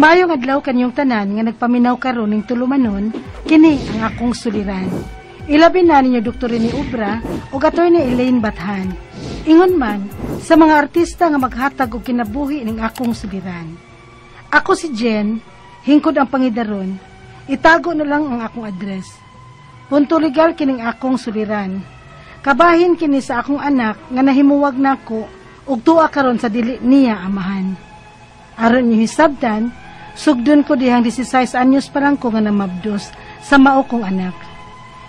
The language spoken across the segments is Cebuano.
Maayong adlaw kanyong tanan nga nagpaminaw karon ning tulumanon, kini ang akong suliran. Ilabi na ninyo Dr. Rene Obra ug Attorney Elaine Bathan. Ingon man sa mga artista nga maghatag og kinabuhi ning akong suliran. Ako si Jen, hingkod ang pangidaron. Itago na lang ang akong address. Punto legal kining akong suliran. Kabahin kini sa akong anak nga nahimuwag nako ug tuwa karon sa dili niya amahan. Aron niyo hisabtan, sugdon ko dihang 16 anyos pa lang ko nga namabdos sa mao kong anak.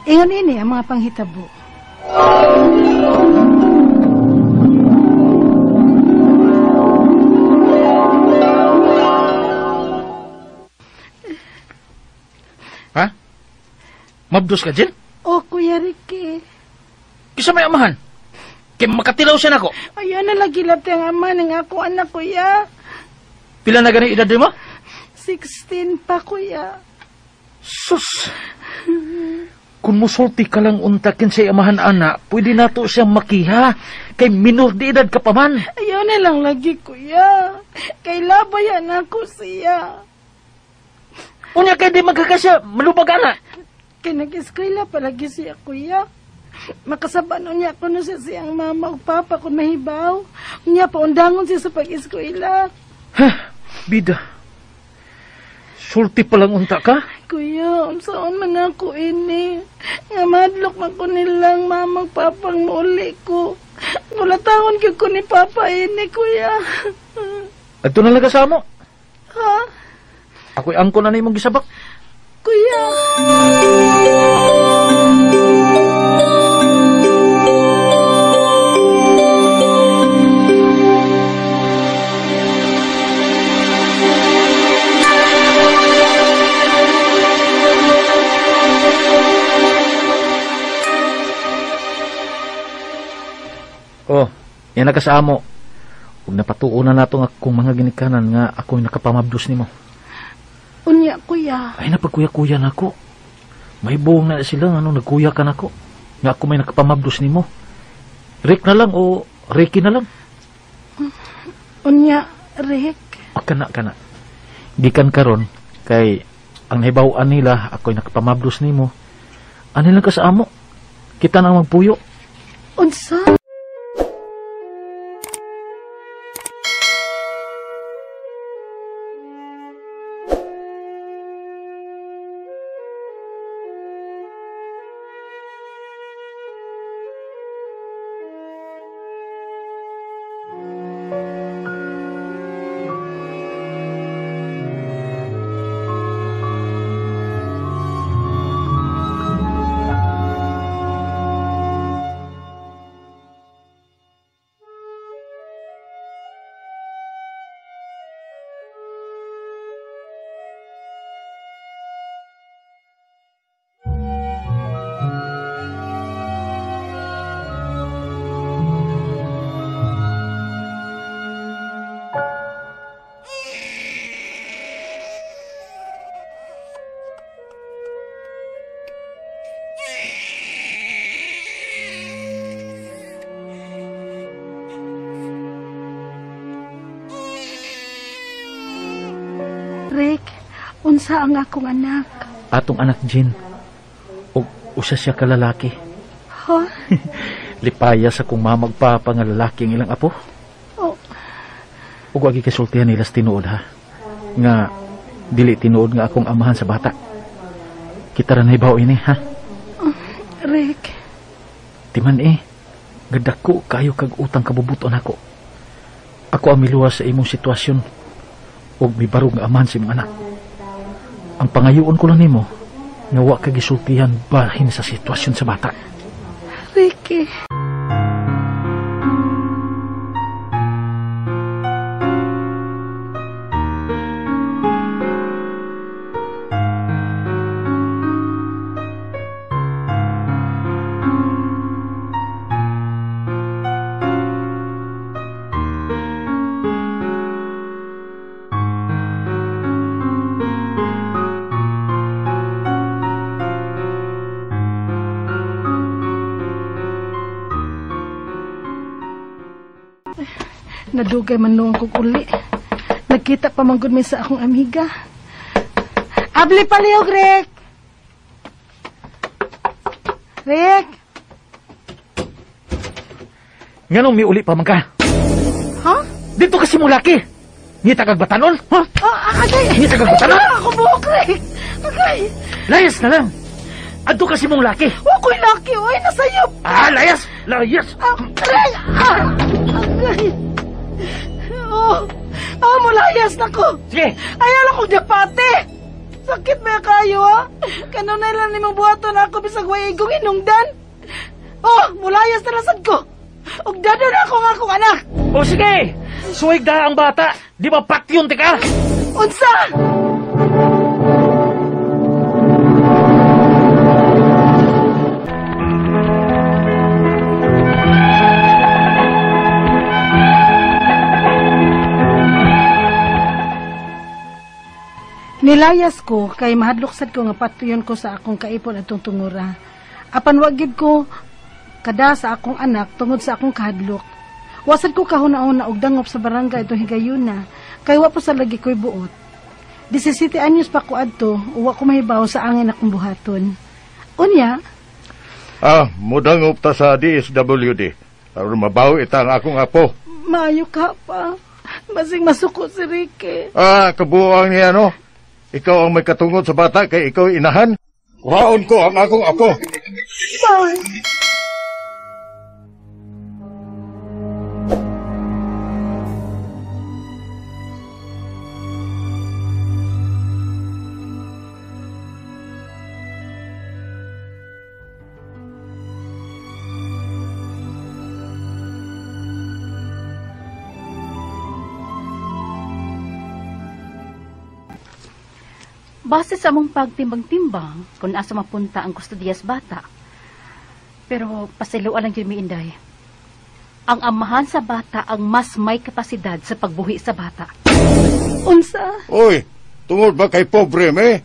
Ingon ini ang mga panghitabo. Ha? Mabdos ka, Jen? Oh, Kuya Ricky. Kisa may amahan? Kaya makatilaw siya nako. Ayaw na lagi lapte ang ama ng ako anak, kuya. Pila na gani edad mo? 16 pa, kuya. Sus! Kung musulti ka lang untakin sa amahan, ana, pwede nato siyang makiha. Kay minor di edad ka pa man. Ayaw na lang lagi, kuya. Kay labayan ako siya. Unya kay di magkakasya, malubag ana. Kay nag-eskwela palagi siya, kuya. Makasaban unya ko no siya siyang mama ug papa kung mahibaw. Unya paundangon siya sa pag-eskwela. Ha, bida. Sulti pa lang unta ka? Kuya, unsaon man ako ini. Nga madlok man ko nilang mamang papang muuli ko. Kulatahon gyud ko ni papa ini, kuya. Adto na lang ka sa amo. Ha? Ako'y angko na nimong gisabak. Kuya. Oh, yan nagkasamo. Ug napatuo na nato nga akong mga ginikanan nga ako'y nakapamabdos nimo. Unya, kuya. Ay, napagkuya-kuya nako. May buong na sila ano, nagkuya ka nako. Nga ako may nakapamabdos nimo. Rick na lang o Ricky na lang. Unya, Rick. O, kana, kana. Gikan karon kay ang nahibaw-an nila ako'y nakapamabdos nimo. Ano lang ka sa amo? Kita na magpuyo. Unsa? Rick, unsa ang akong anak? Atong anak, Jen. O usa siya ka lalaki. Ha? Lipaya sa kong mamagpapa nga lalaki ang ilang apo. Oh. Ug wagi kasultihan nila sa tinuod, ha? Nga dili tinuod nga akong amahan sa bata. Kita ra nahibaw ini, ha? Rick. Timan eh. Gadako kayo kag utang kabubuton ako. Ako ang miluwas sa imong sitwasyon. Og mibarog nga amahan sa imong anak. Ang pangayoon ko lang nimo nga wa ka gisultihan bahin sa sitwasyon sa bata. Ricky. Nadugay man noong kong uli. Nagkita pa man gud mi sa akong amiga. Abli palihog, Rick! Rick! Nganong miuli pa man ka? Ha? Dito kasi mo laki. Ngita kag batanon? Ha? Ah, agay! Ngita kag batanon? Ay, ako buhok, Rick! Agay! Layas na lang. Adto kasi mong laki. Wa ko'y laki, oy! Nasayop! Ah, layas! Layas! Ah, aray! Ah! Agay! Oh! Ah, mulayas na ko! Sige! Ayaw lang kong dapate! Sakit ba kayo, ha? Kanunay lang ni mong buhaton ako bisag way igong inungdan. Oh, mulayas na lasad ko. Ug dado na ako nga akong anak. O sige! Suwig da ang bata! Di ba patyon tika? Unsa? Nilayas ko kay mahadlok sad ko nga patuyon ko sa akong kaipon atong tungura. Apan wa gid ko kada sa akong anak tungod sa akong kahadlok. Wasad ko kahuna-una og dangop sa barangay itong higayuna kay wa pa sa lagi ko'y buot. 17 anyos pa ko adto, wa ko mahibaw sa angin akong buhaton. Unya, Mudangop ta sa DSWD. Aron mabaw ita ang akong apo. Maayo ka pa. Basing masuko si Ricky. Ah, kabuang niya no. Ikaw ang may katungod sa bata kay ikaw inahan. Kuhaon ko ang akong apo. Bye. Base sa among pagtimbang-timbang kung asa mapunta ang kustodiyas bata. Pero pasiluan lang yun mi Inday. Ang amahan sa bata ang mas may kapasidad sa pagbuhi sa bata. Unsa? Oy, tungod ba kay pobre me?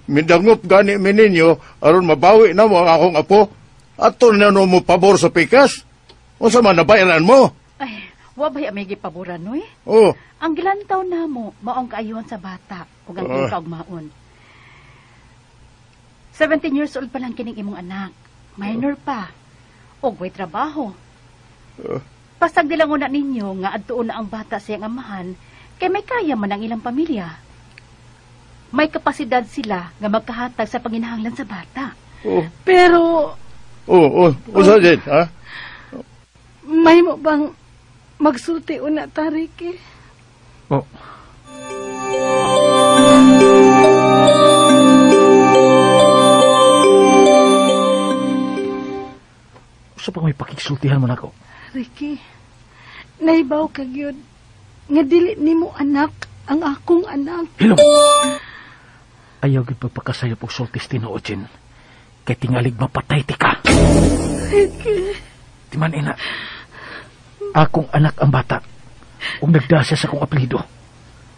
Mindangop gani mi ninyo aron mabawi na mo ang akong apo. Ato na no mo pabor sa pikas. Unsa man nabayaran mo? Ay, wa ba'y amay gipaboran noy? Oh, Ang gilantaw namo maong kaayuhan sa bata ug ang iyang kaugmaon. 17 years old pa lang kining imong anak. Minor pa. Ug way trabaho. Pasag nilang una ninyo nga adtuon na ang bata sa iyang amahan kay may kaya man ang ilang pamilya. May kapasidad sila nga magkahatag sa panginahanglan sa bata. oh, Pero oh, unsa din, ha? may mo bang magsulti una ta, Ricky? Oh. Usa pa may pakigsultihan mo nako. Ricky, naibaw ka gyud nga dili nimo anak ang akong anak. Hilom. Ayaw gyud pagpakasayop og sultis tinuod, Jen. Kay tingalig mapatay ti ka. Ricky, Timan ina. Akong anak ang bata. Ug nagda siya sa akong apelyido.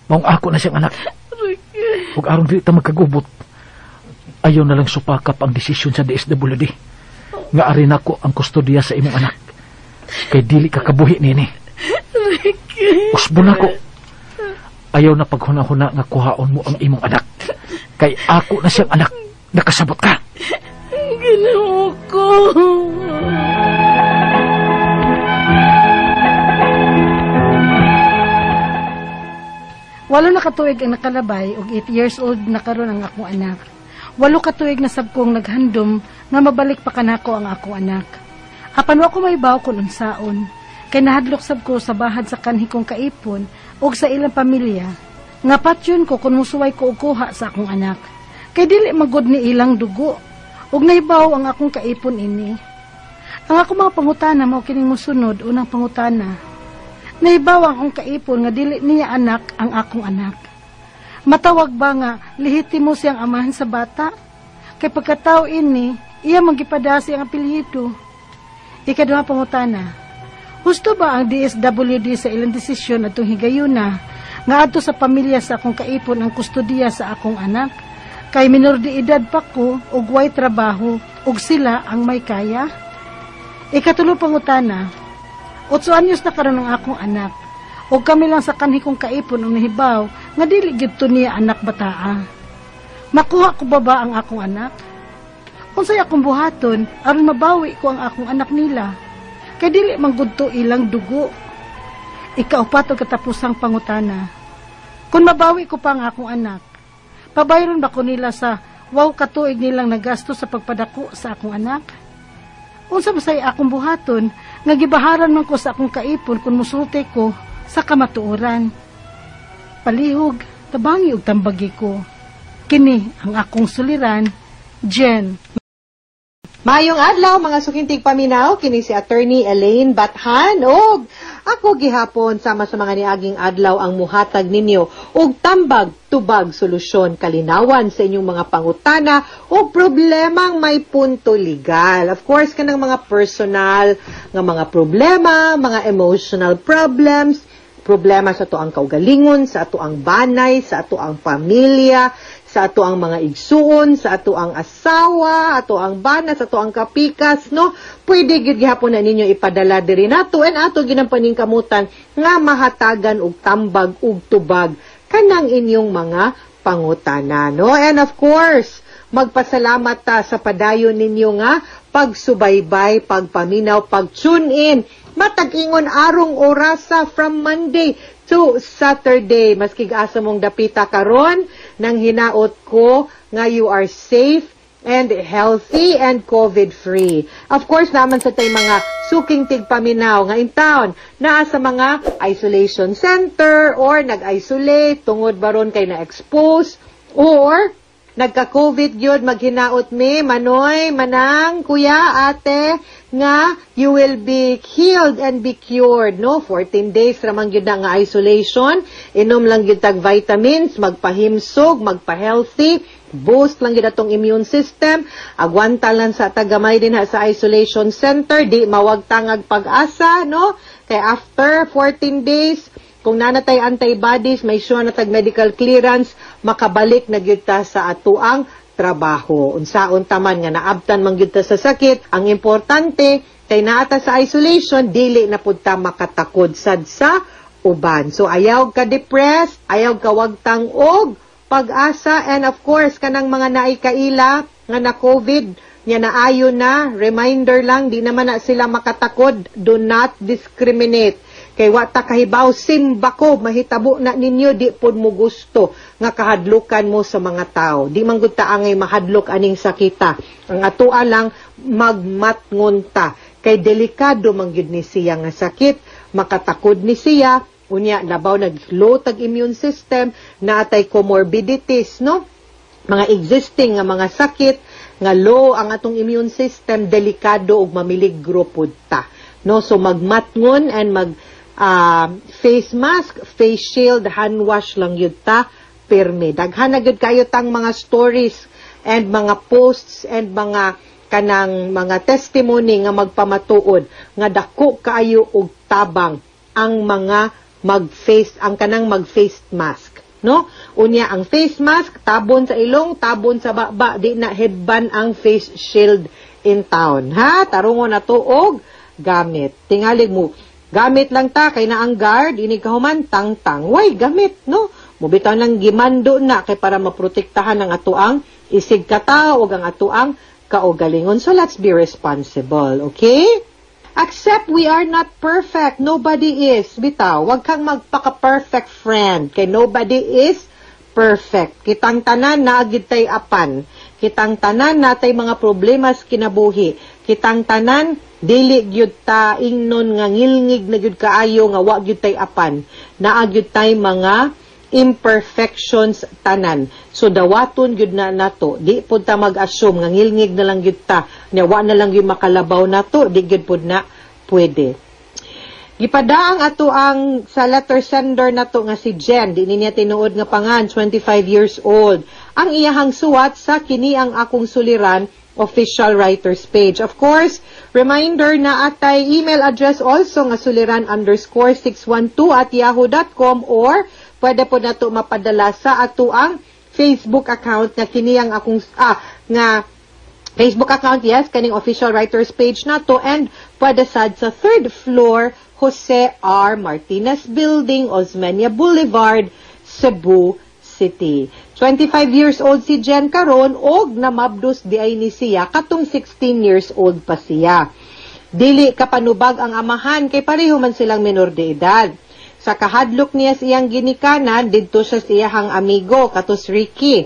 Maong ako na siyang anak. Ricky. Ug aron dili ta magkagubot. Ayaw na lang supakap ang desisyon sa DSWD. Nga ari nako ang kustodiya sa imong anak. Kay dili ka kabuhi nini. Ricky. Usbo nako. Ayaw na paghuna-huna nga kuhaon mo ang imong anak. Kay ako na siyang anak. Nakasabot ka. Ginoo ko. Walo na katuig ang nakalabay ug 8 years old na karon ang akong anak. 8 katuig na sab kong naghandom nga mabalik pa kanako ang akong anak. Apan wa ko mahibaw kun unsaon. Kay nahadlok sab ko sa bahad sa kanhi kong kaipon ug sa ilang pamilya. Nga patyon ko kun musuway ko og kuha sa akong anak. Kay dili magod ni ilang dugo. Ug nahibaw ang akong kaipon ini. Ang akong mga pangutana mao kining mosunod. Unang pangutana, nahibaw ang akong kaipon nga dili niya anak ang akong anak. Matawag ba nga lehitimo siyang amahan sa bata? Kay pagkatao ini, iya manggipada siyang apelyido. Ikaduha pangutana, husto ba ang DSWD sa ilang desisyon atong higayuna nga adto sa pamilya sa akong kaipon ang kustodiya sa akong anak? Kay minor de edad pa ko ug way trabaho ug sila ang may kaya? Ikatulo pangutana, 8 anyos na karon ang akong anak. O kami lang sa kanhi kong kaipon ang nahibaw nga dili gyud to niya anak bataa. Makuha ko ba ba ang akong anak? Unsay akong buhaton aron mabawi ko ang akong anak nila? Kay dili man gud to ilang dugo. Ikaupat og katapusang pangutana. Kung mabawi ko pa ang akong anak, pabayron ba ko nila sa wow katuig nilang nagasto sa pagpadako sa akong anak? Unsa ba say akong buhaton nga gibaharan man ko sa akong kaipon kung musulti ko sa kamatuoran? Palihog, tabangi og tambagi ko. Kini ang akong suliran, Jen. Mayong adlaw, mga suking tigpaminaw, kini si Attorney Elaine Bathan og ako gihapon sama sa mga niaging adlaw ang muhatag ninyo og tambag, tubag, solusyon, kalinawan sa inyong mga pangutana o problemang may punto legal. Of course, kanang mga personal nga mga problema, mga emotional problems, problema sa atoang kaugalingon, sa atoang banay, sa atoang pamilya, sa atoang mga igsuon, sa atoang asawa, atoang bana, sa atoang kapikas, no? Pwede gyud gihapon na ninyo ipadala diri nato and ato ginampaning kamutan nga mahatagan og tambag ug tubag kanang inyong mga pangutana, no? And of course, magpasalamat ta sa padayon ninyo nga pagsubaybay, pagpaminaw, pag-tune in matag ingon arong orasa from Monday to Saturday. Maski asa mong dapita karon, nang hinaot ko nga you are safe and healthy and COVID-free. Of course, naman sa tay mga suking tigpaminaw nga in town, naa sa mga isolation center or nag-isolate tungod baron kay na-expose or nagka-COVID gyud, maghinaot mi, manoy, manang, kuya, ate, nga you will be healed and be cured, no? 14 days ramang gyud na nga isolation. Inom lang gyud tag vitamins, magpahimsog, magpa-healthy, boost lang gyud atong immune system. Agwanta lang sa tagamay din ha sa isolation center, di mawagtangag pag-asa, no? Kay after 14 days, kung nanatay antibodies, may sure na tag medical clearance, makabalik na gyud ta sa atuang trabaho. Unsaon taman nga naabtan man gyud ta sa sakit, ang importante kay naa ta sa isolation, dili na pud ta makatakod sad sa uban. So ayaw ka depressed, ayaw ka wagtang og pag-asa, and of course kanang mga naay kaila nga na COVID nya naayo na, reminder lang, di naman na sila makatakod. Do not discriminate. Kay wa ta kahibaw, simba ko mahitabo na ninyo, di pod mo gusto nga kahadlukan mo sa mga tao. Di man gud ta angay mahadlok aning sakita. Ang atoa lang, magmatngon ta. Kay delikado man gyud ni siya nga sakit, makatakod ni siya, unya labaw nag low tag immune system, naatay comorbidities, no? Mga existing nga mga sakit nga low ang atong immune system, delikado ug mamiligro pud ta. No, so magmatngon and mag face mask, face shield, hand wash lang yun ta pirmi. Daghan na gyud kayo tang mga stories and mga posts and mga kanang mga testimony nga magpamatuod nga dako kaayo og tabang ang mga mag-face ang kanang mag-face mask, no? Unya ang face mask tabon sa ilong, tabon sa baba, di na headband ang face shield in town, ha? Tarungon na to og gamit. Tingalig mo gamit lang ta kay na ang guard ini kahuman tang-tang way gamit, no? Mubitaw lang gimando na kay para maprotektahan ang atoang isig katao ug ang atoang kaugalingon. So let's be responsible, okay? Accept we are not perfect. Nobody is. Bitaw, wag kang magpaka-perfect, friend. Kay nobody is perfect. Kitang tanan naa gid tay apan. Kitang tanan natay mga problema sa kinabuhi. Kitang tanan dili gyud ta ingnon nga ngilngig na gyud kaayo nga wa gyud tay apan. Naa gyud tay mga imperfections tanan. So dawaton gyud na nato. Di pud ta mag-assume nga ngilngig na lang gyud ta. Nya wa na lang gyud makalabaw nato, di gyud pud na pwede. Gipadaang ato ang sa letter sender nato nga si Jen, di niya tinuod nga pangan, 25 years old. Ang iyahang suwat sa Kini ang Akong Suliran official writers page. Of course, reminder na atay email address also nga suliran_612@yahoo.com or pwede po nato mapadala sa ato ang Facebook account nga kini ang akong nga Facebook account, yes, kaning official writers page nato, and pwede sad sa Third Floor Jose R. Martinez Building, Osmeña Boulevard, Cebu City. 25 years old si Jen karon og namabdos di ay ni siya katong 16 years old pa siya. Dili kapanubag ang amahan kay pareho man silang menor de edad. Sa kahadlok niya sa iyang ginikanan, didto siya sa iyahang amigo katos Ricky.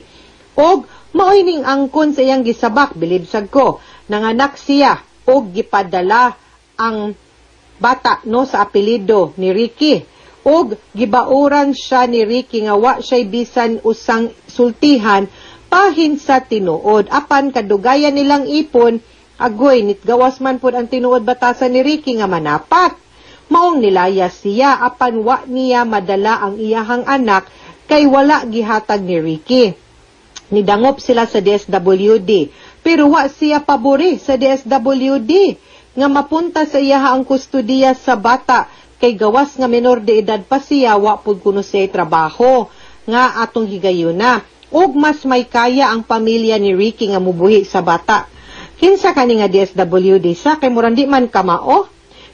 Og maoy ning angkon sa iyang gisabak, bilib sad ko. Nanganak siya og gipadala ang bata, no, sa apelyido ni Ricky. Og gibauran siya ni Ricky nga wa siya'y bisan usang sultihan pahin sa tinuod. Apan kadugayan nilang ipon, agoy nitgawas man pud ang tinuod batasan ni Ricky nga manapat. Maong nilayas siya, apan wa niya madala ang iyahang anak kay wala gihatag ni Ricky. Nidangop sila sa DSWD, pero wa siya pabori sa DSWD nga mapunta sa iyaha ang kustodiya sa bata kay gawas nga menor de edad pa siya, wa pud kuno siya trabaho nga atong higayuna, ug mas may kaya ang pamilya ni Ricky nga mubuhi sa bata. Kinsa kani nga DSWD sa kay murang di man kamao?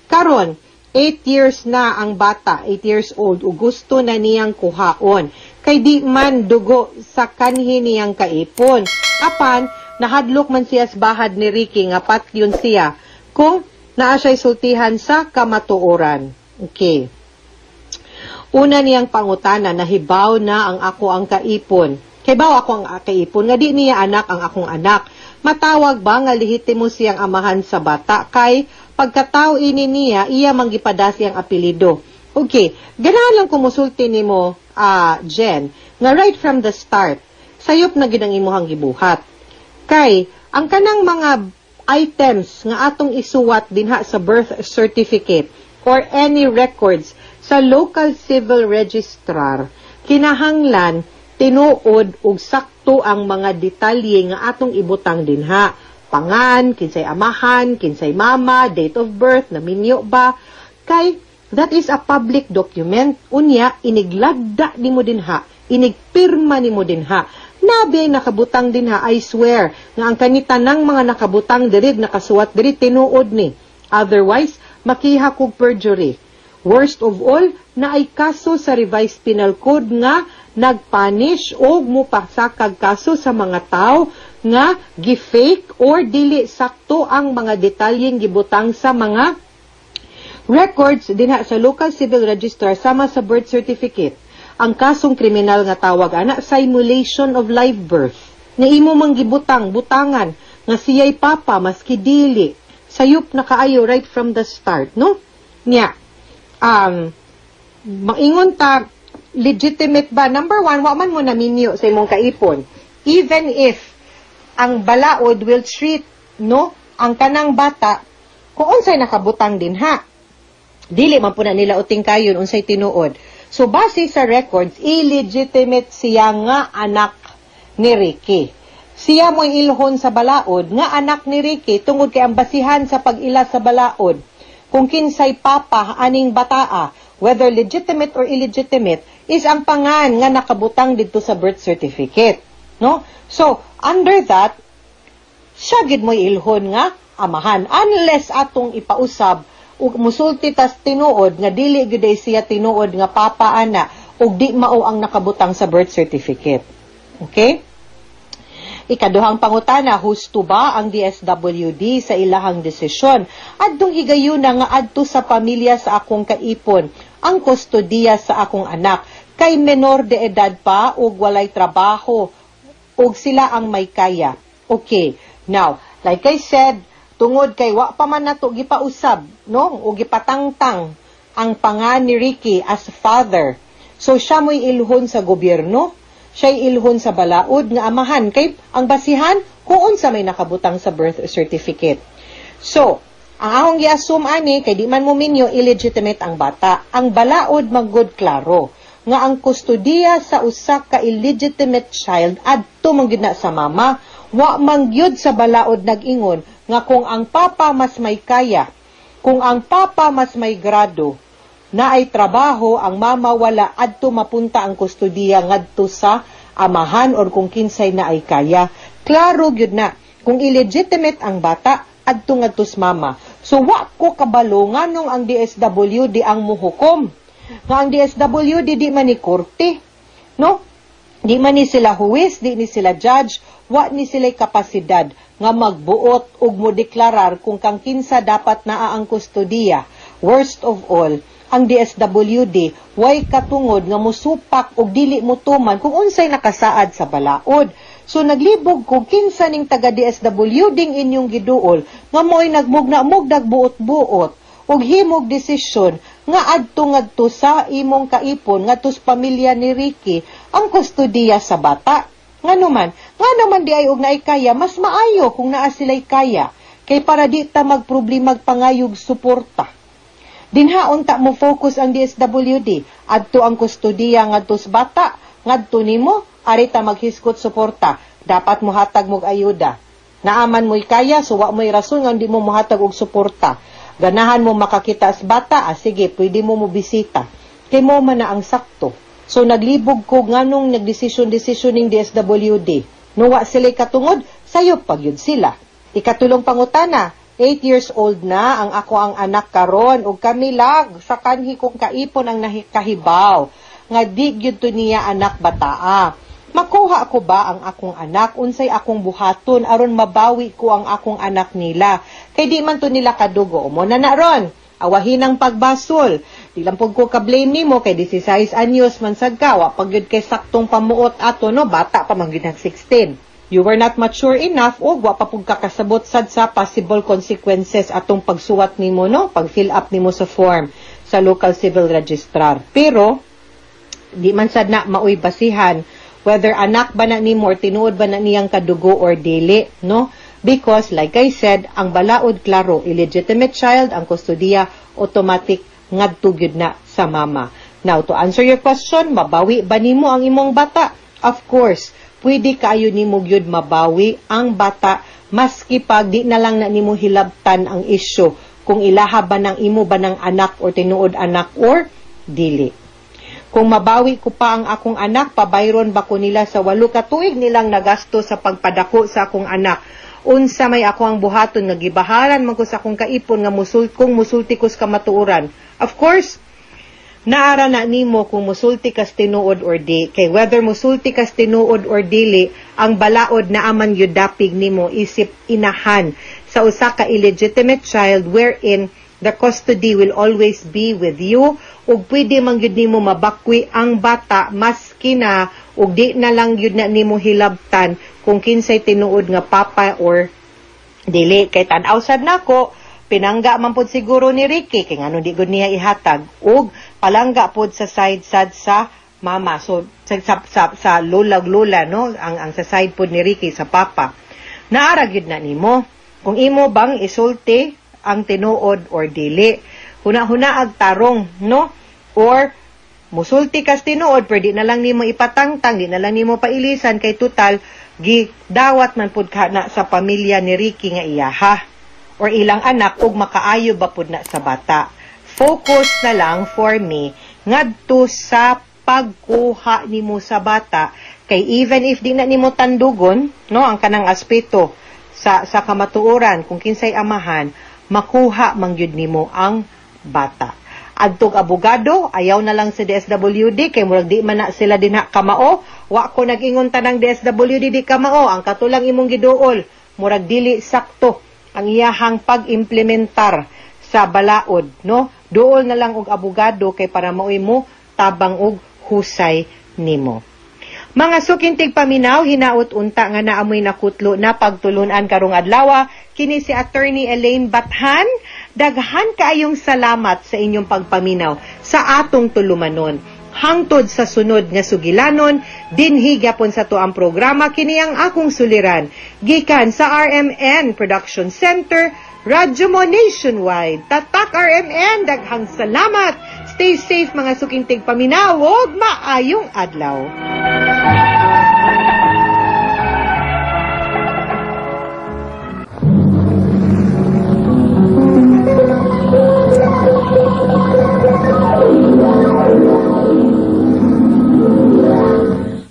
Karon 8 years na ang bata, 8 years old, ug gusto na niyang kuhaon kay di man dugo sa kanhi niyang kaipon. Apan nahadlok man siya sa bahad ni Ricky nga patyon siya kung naa siya'y sultihan sa kamatuoran. Okay. Una niyang pangutana, nahibaw na ang ako ang kaipon. Kay baw ako ang kaipon, nga di niya anak ang akong anak. Matawag ba nga lehitimo siyang amahan sa bata? Kay pagkatao ini niya, iya manggipada siyang apelido. Okay, ganahan lang kumusulti nimo, Jen, nga right from the start, sayop na gid ang imuhang gibuhat. Kay, ang kanang mga items nga atong isuwat dinha sa birth certificate or any records sa local civil registrar, kinahanglan tinuod ug sakto ang mga detalye nga atong ibutang dinha. Pangan, kinsay amahan, kinsay mama, date of birth, naminyo ba, kay that is a public document. Unya, iniglagda nimo dinha, inigpirma nimo dinha. Nabi nakabutang dinha, I swear, nga ang kanitanang mga nakabutang diri, nakasuwat diri, tinuod ni. Otherwise, makiha kog perjury. Worst of all, na ay kaso sa Revised Penal Code nga nagpunish o mupasakag kaso sa mga tao nga gi-fake or dili sakto ang mga detalyeng gibutang sa mga records dinha sa local civil registrar sama sa birth certificate. Ang kasong kriminal nga tawag ana, simulation of live birth. Nga imo mang gibutang, butangan nga siya'y papa maski dili. Sayop na kaayo right from the start, no? Nya, maingon ta, legitimate ba? Number one, wa man mo naminyo sa imong kaipon. Even if ang balaod will treat, no, ang kanang bata, kung unsay nakabutang din ha. Dili man po na nila uting kayon unsay tinuod. So, base sa records, illegitimate siya nga anak ni Ricky. Siya mo'y ilhon sa balaod nga anak ni Ricky tungod kay ang basihan sa pag-ila sa balaod kung kinsay papa aning bataa, whether legitimate or illegitimate, is ang pangan nga nakabutang didto sa birth certificate. No? So, under that, siya gid mo'y ilhon nga amahan. Unless atong ipausab ug musulti tas tinuod nga dili gyud ay siya tinuod nga papa ana ug di mao ang nakabutang sa birth certificate. Okay? Ikaduhang pangutana, husto ba ang DSWD sa ilahang desisyon? Adtong higayuna nga adto sa pamilya sa akong kaipon, ang kustodiya sa akong anak, kay menor de edad pa ug walay trabaho, ug sila ang may kaya. Okay. Now, like I said, tungod kay wa pa man nato gipausab, no? O gipatangtang ang pangan ni Ricky as father. So siya mo'y ilhon sa gobyerno, siya'y ilhon sa balaod nga amahan kay ang basihan kung unsa may nakabutang sa birth certificate. So, ang akong gi-assume ani kay di man mo minyo, illegitimate ang bata. Ang balaod manggod klaro nga ang kustodiya sa usa ka illegitimate child adto man gyud na sa mama. Wa man gyud sa balaod nag-ingon nga kung ang papa mas may kaya, kung ang papa mas may grado, na ay trabaho, ang mama wala, adto mapunta ang kustodiya ngadto sa amahan or kung kinsay na ay kaya. Klaro gyud na kung illegitimate ang bata, adto ngadto sa mama. So wa ko kabalo nganong ang DSWD ang muhukom. Nga ang DSWD di man ni korte, no? Di man ni sila huwes, di ni sila judge, wa ni sila kapasidad nga magbuot ug modeklarar kung kang kinsa dapat naa ang kustodiya. Worst of all, ang DSWD way katungod nga musupak og dili motuman kung unsay nakasaad sa balaod. So naglibog ko kinsa ning taga DSWD inyong giduol nga mo'y nagmugna-mugdag buot-buot ug himog desisyon nga adto-ngadto sa imong kaipon ngadto sa pamilya ni Ricky ang kustodiya sa bata. Ngano man di ay og naay kaya, mas maayo kung naa sila'y kaya kay para di ta magproblemag pangayog suporta. Dinha unta mo focus ang DSWD adto ang kustodiya ngadto sa bata, ngadto nimo ari ta maghisgot suporta, dapat mohatag mog ayuda. Naaman mo'y kaya, so wa mo'y rason nga di mo mohatag og suporta. Ganahan mo makakita sa bata, sige, pwede mo mobisita. Kay mo man na ang sakto. So naglibog ko nganong nagdesisyon-desisyon ning DSWD. Nuwa sila'y katungod, sayop pag yun sila. Ikatulong pangutana, 8 years old na ang ako ang anak karon ug kami lang sa kanhi kong kaipon ang nakahibaw nga di gyud to niya anak bataa. Makuha ko ba ang akong anak? Unsay akong buhaton aron mabawi ko ang akong anak nila? Kay di man to nila kadugo. Mo na na ron. Awahin ang pagbasol. Di lang pud ko ka-blame nimo kay 16 anyos man sad ka, wa pag gyud kay saktong pamuot ato, no, bata pa man gyud ang 16. You were not mature enough og wa pa pud ka kasabot sad sa possible consequences atong pagsuwat nimo, no, pag fill up nimo sa form sa local civil registrar. Pero di man sad na maoy basihan whether anak ba na nimo or tinuod ba na niyang kadugo or dili, no? Because like I said, ang balaod klaro, illegitimate child, ang kustodiya automatic ngadto gyud na sa mama. Now, to answer your question, mabawi ba nimo ang imong bata? Of course, pwede kaayo nimo gyud mabawi ang bata maski pag di na lang na nimo hilabtan ang issue kung ilaha ba ng imo ba ng anak or tinuod anak or dili. Kung mabawi ko pa ang akong anak, pabayron ba ko nila sa 8 ka tuig nilang nagasto sa pagpadako sa akong anak? Unsa may ako ang buhaton nga gibaharan man ko sa akong kaipon nga kung musulti ko sa kamatuoran? Of course, naara na nimo kung musulti kas tinuod or di. Kay whether musulti kas tinuod or dili, ang balaod na aman yun dapig nimo isip inahan sa usa ka illegitimate child wherein the custody will always be with you ug pwede man gyud nimo mabakwi ang bata maski na ug di na lang gyud na nimo hilabtan kung kinsay tinuod nga papa or dili. Kay tan-aw sad nako, pinangga man pud siguro ni Ricky kay ngano di gud niya ihatag, ug palangga pud sa side sad sa mama, so sa lola lola, no, ang sa side pud ni Ricky sa papa. Naara gyud na nimo kung imo bang isulti ang tinuod or dili. Huna-huna ag tarong, no? Or musulti kas tinuod pero di na lang nimo ipatangtang, di na lang nimo pailisan kay total gidawat man pud ka na sa pamilya ni Ricky nga iyaha or ilang anak ug makaayo ba pud na sa bata. Focus na lang for me ngadto sa pagkuha nimo sa bata kay even if di na nimo tandugon, no, ang kanang aspeto sa kamatuoran kung kinsay amahan, makuha man gyud nimo ang bata. Adtog abogado, ayaw na lang sa DSWD kay murag di man na sila dinha kamao. Wa ko nag-ingon tanang DSWD di kamao, ang katulang imong giduol murag dili sakto ang iyahang pag-implementar sa balaod, no? Duol na lang og abogado kay para maoy mo tabang og husay nimo. Mga suking tigpaminaw, hinaut unta nga naamoy nakutlo na pagtulunan karong adlaw. Kini si Attorney Elaine Bathan. Daghan kaayong salamat sa inyong pagpaminaw sa atong tulumanon. Hangtod sa sunod nga sugilanon, dinhi gyapon sa tuang programa kini ang akong suliran. Gikan sa RMN Production Center, Radyo Mo Nationwide. Tatak RMN, daghang salamat. Stay safe mga suking tigpaminaw ug maayong adlaw.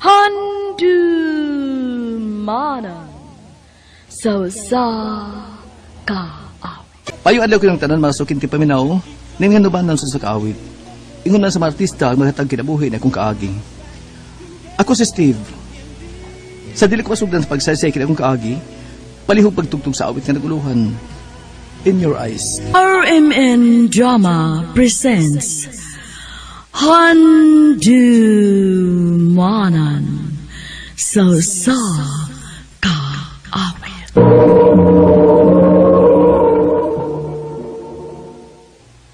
Handumanan sa usa ka awit. Payong adlaw ko ng tanan mga sukin ti paminaw, ninganuban ng sa kaawit. Ingon man sa mga artista ang maghatag kinabuhi na akong kaagi. Ako si Steve. Sa dili ko masugdan sa pagsaysay kini akong kaagi, palihog pagtugtog sa awit nga naguluhan. In Your Eyes. RMN Drama presents Handumanan sa Usa Ka Awit.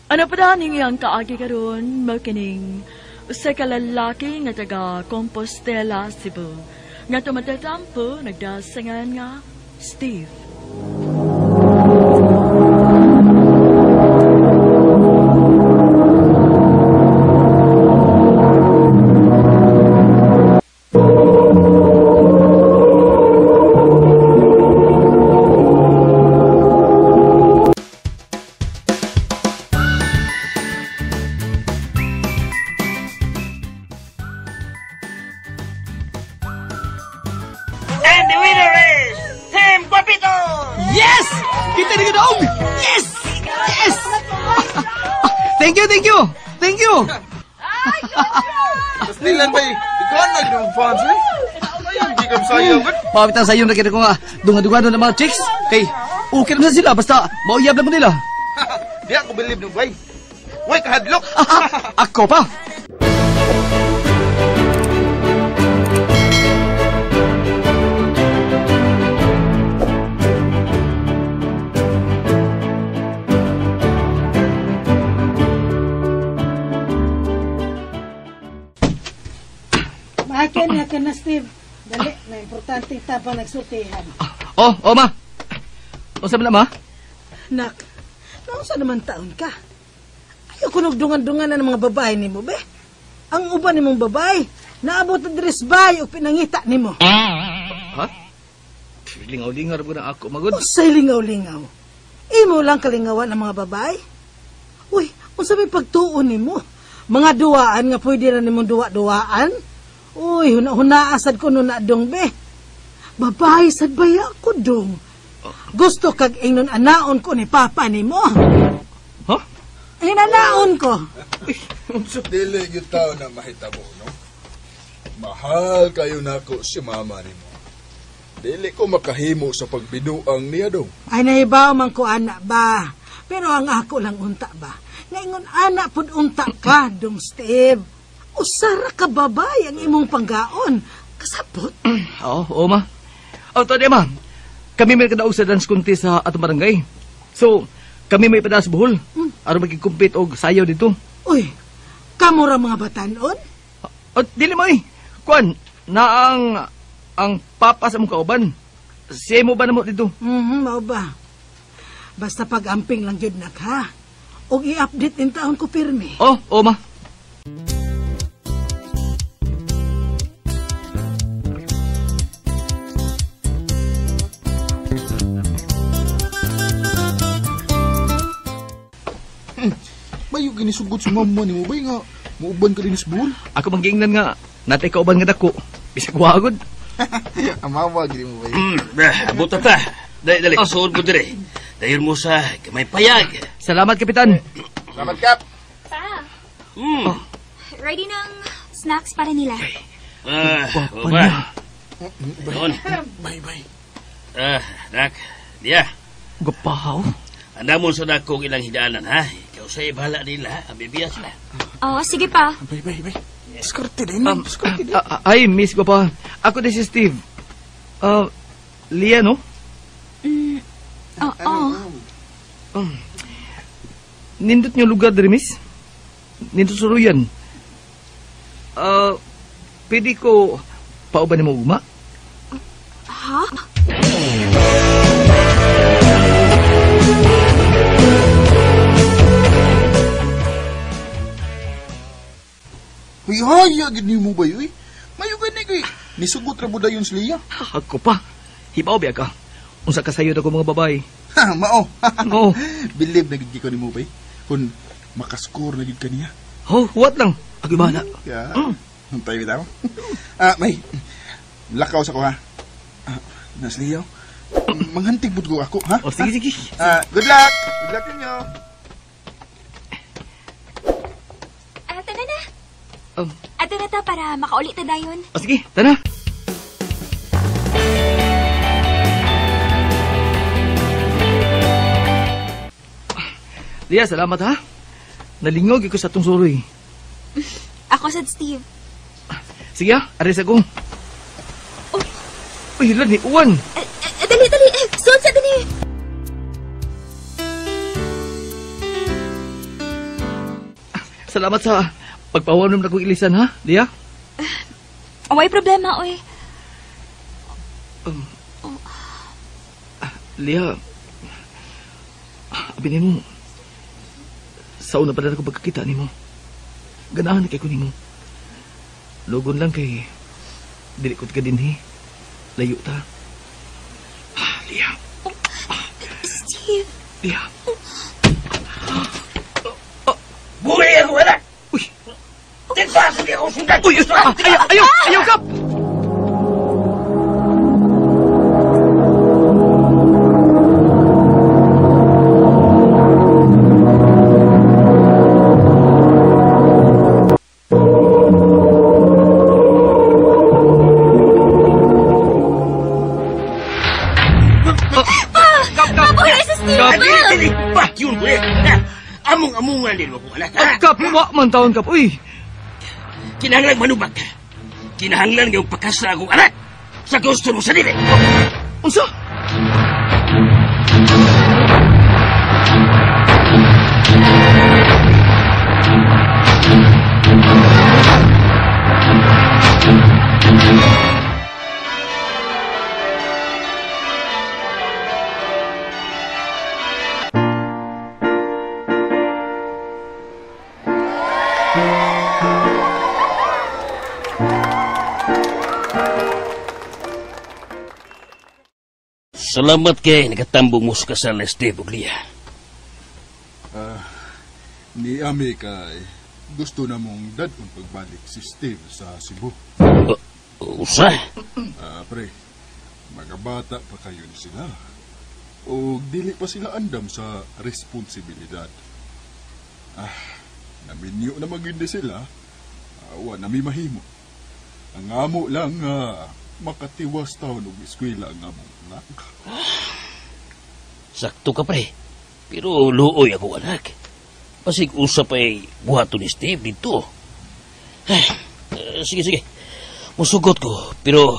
Ano pa daning iyang kaagi karon mao kining usa ka lalaki nga taga Compostela, Cebu, nga tumatatampo nagdasangan nga Steve. And the winner is Team Guapito! Yes! Kita ni dog! Yes! Yes! Thank you, thank you! Thank you! Pastilan ba eh? Ikaw na ginong fans eh. Ayun, di ka sayo. Pawitan sa iyo na kita ko nga dunga-dunga ng mga chicks. Kay, okay naman sila, basta mauyab lang mo nila. Di ako believe no, bay. Way, kahadlok! Ako pa! Maakin na ka na, Steve. Dali, na importante tapang nagsultihan. Oh, oh ma. Unsa man na, ma? Nak, naunsa naman taon ka? Ayaw kunog dungan-dungan na ng mga babae nimo, be. Ang uban nimong babae, naabot na dress bay o pinangita nimo. Ha? Lingaw-lingaw ra na ako, magod. Unsay lingaw-lingaw? Imo lang kalingawan ang mga babae. Uy, unsa may pagtuon nimo? Mga duwaan nga pwede ra nimong duwa-duwaan? Uy, huna-hunaa sad ko nun na dong, be. Babae sad baya ko dong. Gusto kag ingnon anaon ko ni papa nimo. Ha? Inanaon ko. Dili gyud tao na mahitabo, no? Mahal kayo nako si mama nimo. Dili ko makahimo sa pagbinuang niya dong. Ay nahibaw man ko ana ba. Pero ang ako lang unta ba. Ngaingon ana pud unta ka dong Steve. Usara ka babae ang imong panggaon. Kasabot. Oo, oo ma. Oh, to di ma. Kami may kadaog sa dance contest sa atong barangay. So, kami may padas buhol. Aron magki-compete og sayaw dito. Uy, kamo ra mga batanon? O, dili mo eh. Kuan, na ang papa sa mong kauban. Siya mo ba na mo dito? Mao ba? Basta pag-amping lang jud nak ha. Og i-update in taon ko pirmi. Oh, oo ma. Mayo ginisugot sa mama nimo bay nga muuban ka din sa buhol. Ako manggiingnan nga natay kauban nga dako. Bisag wagod. Amawa gid mo bay. Buta ta. Dali, dali. Suod mo dire. Dayon mo sa gamay payag. Salamat, Kapitan. Salamat, Kap. Pa, ready ng snacks para nila. Ah, ba? Doon. Bay, bay. Nak. Diya. Gapaw. Andamon sa dakong ilang hidaanan, ha? Ikaw sa ibahala nila, ang bibiya sila. Oo, sige pa. Bay, bay, bay. Diskarte din, diskarte din. Ay, miss ko pa. Ako din si Steve. Lia, no? Oo. Nindot niyo lugar diri, miss? Nindot suruyan. Pwede ko pauban nimo ugma? Ha? Huy, haya gid nimo bay, uy. Mayo gani kay nisugot ra budayon si Lia. Ako pa. Hibaw biya ka. Unsa ka sayo ko mga babae. Ha, mao. Oo. Believe na gid ko nimo bay. Kun makascore na gid kaniya. Oh, what lang? Ako bahala. Ya. Tayo bitaw. Ah, may lakaw sa ko ha. Ah, nas Lia. Manghantig bud ko ako, ha? O, sige, sige. Good luck. Good luck ninyo. Tara na. Ato na ta para makauli ta dayon. O, sige, tara. Lia, salamat ha. Nalingog ko sa atong suroy. Ako sad, Steve. Sige ha, aris ako. Oh. Uy, hala ni Uwan. Dali, dali. Suot sa dali. Salamat sa pagpawanom na kong ilisan ha, Lia. Way problema, oy. Lia, abinin mo. Sa una pa na ako pagkakita ni mo. Ganahan na kay ko ni mo. Lugon lang kay dili ko ka dinhi. Layo ta. Lia. Oh, Steve. Lia. Buhay ako, anak! Uy! Tigpasan niya akong sundan! Uy! Ayaw! Ayaw! Ayaw, Kap! Among-amungan din mo kung anak, ha? Kap, wa man taon, Kap. Uy! Kinahanglan manubag ka. Kinahanglan ngayong pagkasra akong anak sa gusto mo sa dili. Unsa? Salamat kay nakatambong mo sa kasal na Steve ug Lia. Ni Ami kay gusto na mong dadon pagbalik si Steve sa Cebu. Usa? Pre, mga bata pa kayo ni sila. O dili pa sila andam sa responsibilidad. Naminyo na magindi sila. Wa na mi mahimo. Ang amo lang makatiwas taon og eskwela ang among anak. Sakto ka, pre. Pero luoy ako, anak. Pasig usap ay buhaton ni Steve dito. Sige, sige. Musugot ko, pero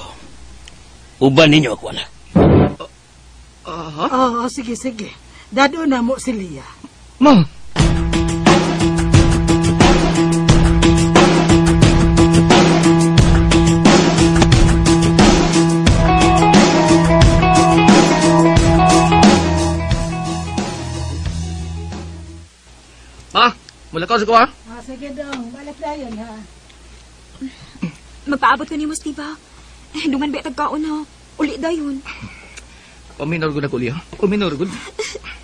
uban ninyo ako, anak. Oo, sige, sige. Dado na mo si Lia. Ma! Ma, mula ka sa ko, ha? Sige dong, balik na yun, ha? Magpaabot ko ni mo, Steve, ha? Dungan ba tagkaon, ha? Uli dayon. Paminor ko na ko, Lia. Paminor ko.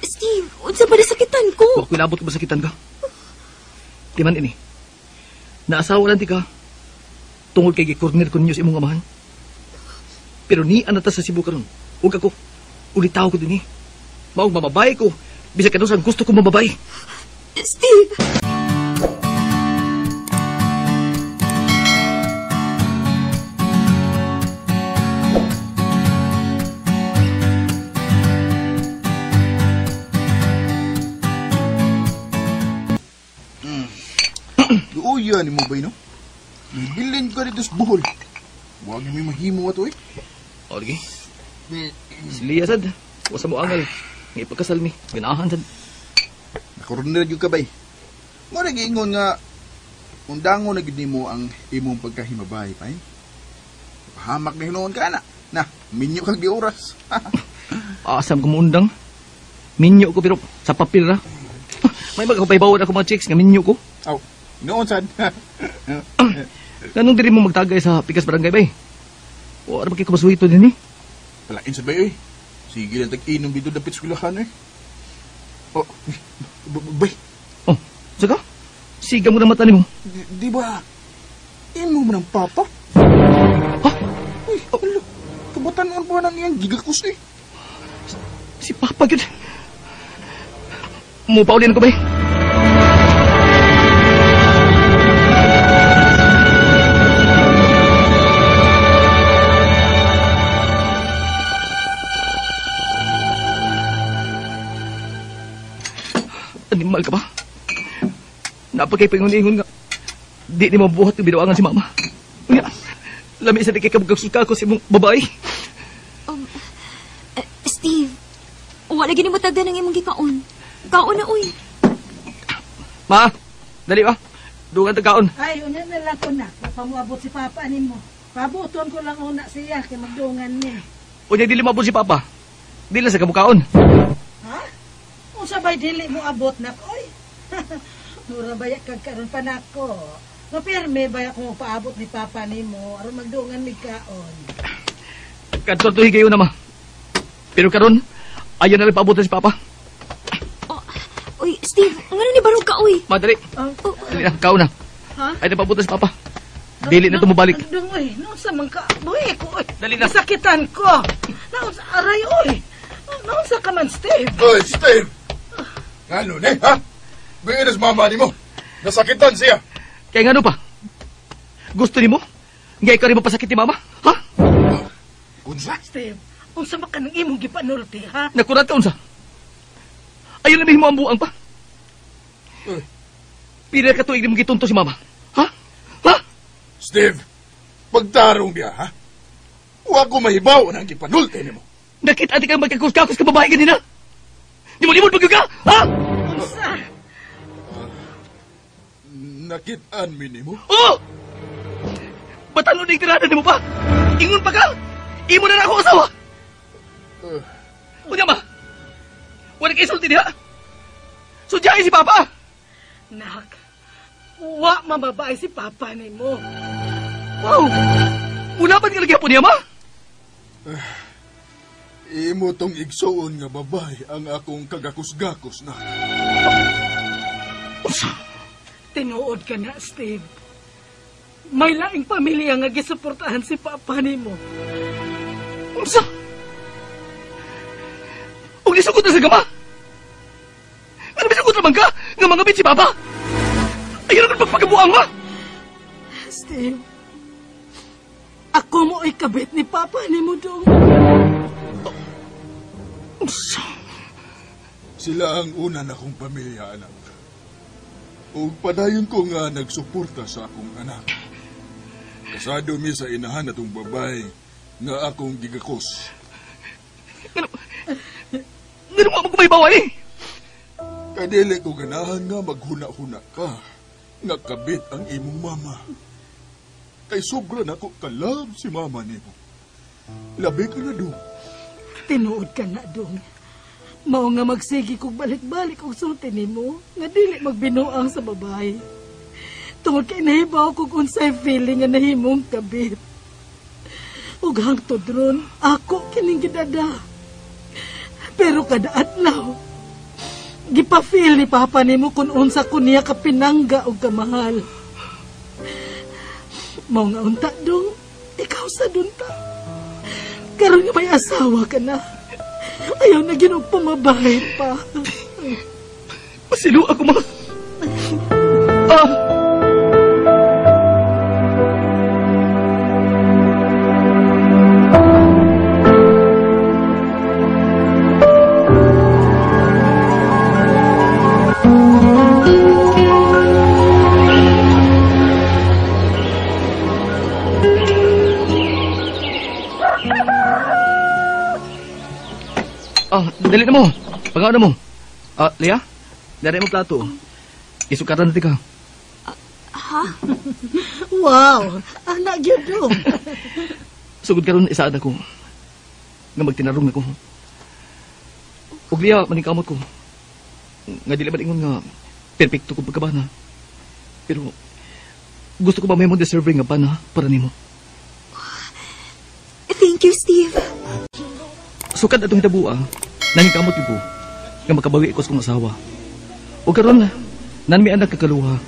Steve, unsa ba nasakitan ko? Huwag ko inabot ko masakitan ka. Di man ini. Naasawa lang di ka. Tungod kay gikorner ko ninyo sa imong amahan. Pero ni anata sa Cebu karon. Huwag ako. Ulitaw ko din eh. Maong mamabay ko. Bisag kanusang gusto ko mamabay. Steve! Luoyan ni mo ba, no? Nabilin ka dito sa Bohol. Huwag may mahimo ato eh. O, lagi. Si Lia, sad. Huwag sa mo angal. Nga ipagkasal mi. Ganahan, sad. Nakorner yung kabay. Mo nag-iingon nga, undango na gid nimo ang imong pagkahimabay, pay. Hamak na hinuon ka na. Na, minyo kag di oras. Asam ko muundang. Minyo ko pero sa papel ra. May magkapaybawan ako mga chicks nga minyo ko. Aw, noon sad. Ganong diri mo magtagay sa Pikas Barangay bay? O ano ba kay kumasuhito din eh? Palain sa bay eh. Sige lang tag-inom dito dapit sa kulahan eh. Oh, bay. Oh, saka? Siga mo na mata nimo. Di ba? Imo mo ng papa? Ha? Uy, alo. Kabatanon pa na niyang gigakos eh. Si Papa gyud. Mupaulin ko bay. Animal ka ba? Napakay pingun-ingon nga. Di ni mabuhat ng binuangan si Mama. Unya, lami sa di kay kabugag-suka ko sa imong babae. Steve, wala gini mo tagda ng imong gikaon. Kaon na, uy. Ma, dali ba? Dugan tagkaon. Ay, una na lang ko na. Pamuabot si Papa nimo. Pabuton ko lang una siya kay magdungan ni. Unya dili maabot si Papa. Dili sa kabukaon. Ha? Unsa bay dili mo abot nak oy? Mura baya kag karon pa nako. Mapirme baya kung paabot ni Papa nimo aron magdungan mig kaon. Kadto tuhi kayo na ma. Pero karon ayaw na lang paabot si Papa. Oh, uy, Steve, ngano ni barog ka uy? Madali. Oh. Dali na, kaon na. Ha? Ayaw na paabot si Papa. Dili na tumubalik. Dong uy, naunsa man ka? Buhi ko uy. Dali na. Sakitan ko. Naunsa aray uy. Naunsa ka man, Steve? Oy, Steve. Ngano ni, ha? Biinas mama nimo. Nasakitan siya. Kaya ngano pa? Gusto nimo? Nga ikaw rin mapasakit ni mama? Ha? Unsa? Steve, unsa man ka ng imong gipanulti, ha? Nakurat ka unsa? Ayaw na mo ang buang pa. Pila ka tuig nimo gitunto si mama. Ha? Ha? Steve, pagtarong niya, ha? Wa ko mahibaw nang gipanulti nimo. Nakita ati kang magkakus-kakus ka babae ganina. Di mo limod pag ka? Ha? Unsa? Nakitaan mi nimo? Oo! Batalo na tirada nimo pa? Ingon pa ka? Imo na ako asawa! Unya ma! Wala kay isulti diha! Sudyain si Papa! Nak, wa mamabae si Papa nimo. Wow! Wala ba nga lagi niya ma? Imo tong igsuon nga babae ang akong kagakus-gakos na. Tinuod ka na, Steve. May laing pamilya nga gisuportahan si Papa nimo. Unsa? Ug nisugot na sa gama? Ano misugot naman ka? Nga mga bit si Papa? Ayaw na pagpagabuang ma! Steve, ako mo ay kabit ni Papa nimo dong. Unsa? Sila ang una na kong pamilya, anak. Ug padayon ko nga nagsuporta sa akong anak. Kasado mi sa inahan atong babae nga akong gigakos. Ngano mo magkumaybawa eh? Kadili ko ganahan nga maghuna-huna ka nga kabit ang imong mama. Kay sobra nako kalab si mama nimo. Labi ka na dong. Tinuod ka na dong. Mao nga magsigi kog balik-balik og sulti nimo nga dili magbinuang sa babae. Tungod kay nahibaw kog unsay feeling nga nahimong kabit. Ug hangtod ron ako kining gidada. Pero kada adlaw gipa-feel ni Papa nimo kun unsa ko niya kapinangga og kamahal. Mao nga unta dong, ikaw sa dunta. Karon nga may asawa ka na. Ayaw na ginog pamabahay pa. Masilo ako, ma. Dali na mo. Pagawa na mo. Leah, dali mo plato. Isukatan natin ka. Ha? Wow! Anak gyud do. Sugod karon isaad ako. Nga magtinarong ako. Ug Leah, maningkamot ko. Nga dili man ingon nga perpekto kong pagkabana. Pero gusto ko ba may mo deserving nga bana para nimo. Thank you, Steve. Sukad atong hitabua, naningkamot ko nga makabawi ko sa kong asawa. O karon nan mi anak kakaluha.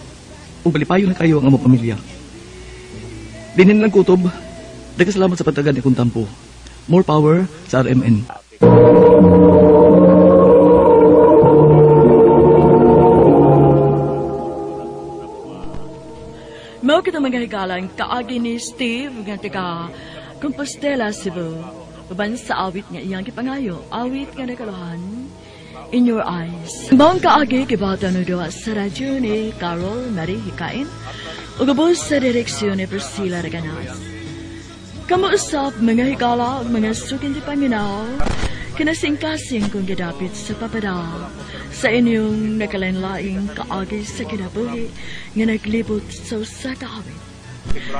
Ug balipayon na kayo ang among pamilya. Dinhin lang kutob. Daghang salamat sa pagtagan akong tampo. More power sa RMN. Mao kita mga higalang kaagi ni Steve nga taga Compostela, Cebu. Uban sa awit nga iyang gipangayo, awit nga nakaluhan, In Your Eyes. Maong kaagi gibata no duha sa radyo ni Carol Marie Hikain ug ubos sa direksyon ni Priscilla Reganas. Kamuusap mga higala ug mga sukin di paminaw, kinasingkasing kong gidapit sa papada sa inyong nakalain-laing kaagi sa kinabuhi nga naglibot sa usa ka awit.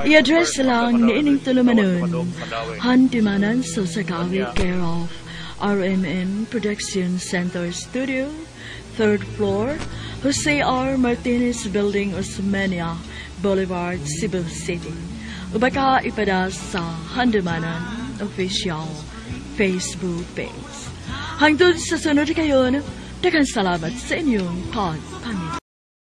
I-address lang ni ining tulumanon, Handimanan sa usa ka awit, care of RMN Production Center Studio, 3rd floor, Jose R. Martinez Building, Osmeña Boulevard, Cebu City. O baka ipada sa Handumanan Official Facebook page. Hangtod sa sunod kayon, daghang salamat sa inyong pagpaminaw.